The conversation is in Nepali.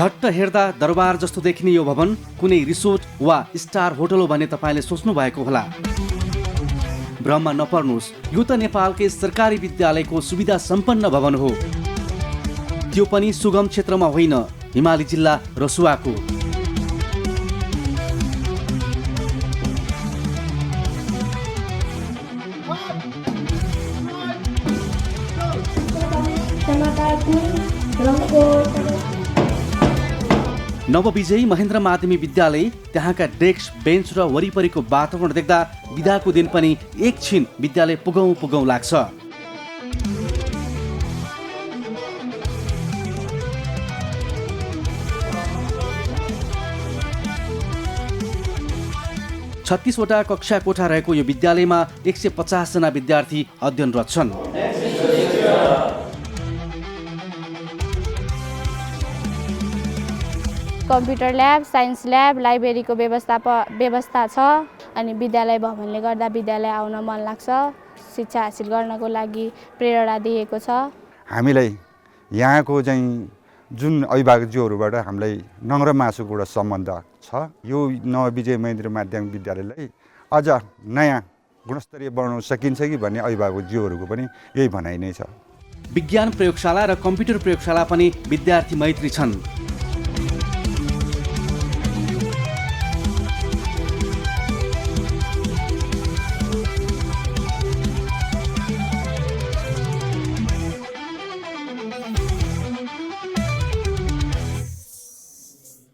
झट्ट हेर्दा दरबार जस्तो देखिने यो भवन कुनै रिसोर्ट वा स्टार होटल हो भने तपाईँले सोच्नु भएको होला। भ्रममा नपर्नुहोस्, यो त नेपालकै सरकारी विद्यालयको सुविधा सम्पन्न भवन हो, त्यो पनि सुगम क्षेत्रमा होइन, हिमाली जिल्ला रसुवाको। नवविजयी महेन्द्र माध्यमिक विद्यालय, त्यहाँका डेस्क बेन्च र वरिपरिको वातावरण देख्दा बिदाको दिन पनि एकछिन विद्यालय पुगौँ पुगौँ लाग्छ। छत्तीसवटा कक्षा कोठा रहेको यो विद्यालयमा 150 जना विद्यार्थी अध्ययनरत छन्। कम्प्युटर ल्याब, साइन्स ल्याब, लाइब्रेरीको व्यवस्था छ। अनि विद्यालय भवनले गर्दा विद्यालय आउन मन लाग्छ। शिक्षा हासिल गर्नको लागि प्रेरणा दिएको छ। हामीलाई यहाँको चाहिँ जुन अभिभावकज्यूहरूबाट हामीलाई नङ र मासुको एउटा सम्बन्ध छ। यो नवविजय महेन्द्र माध्यमिक विद्यालयलाई अझ नयाँ गुणस्तरीय बनाउन सकिन्छ कि भन्ने अभिभावकज्यूहरूको पनि यही भनाइ नै छ। विज्ञान प्रयोगशाला र कम्प्युटर प्रयोगशाला पनि विद्यार्थी मैत्री छन्।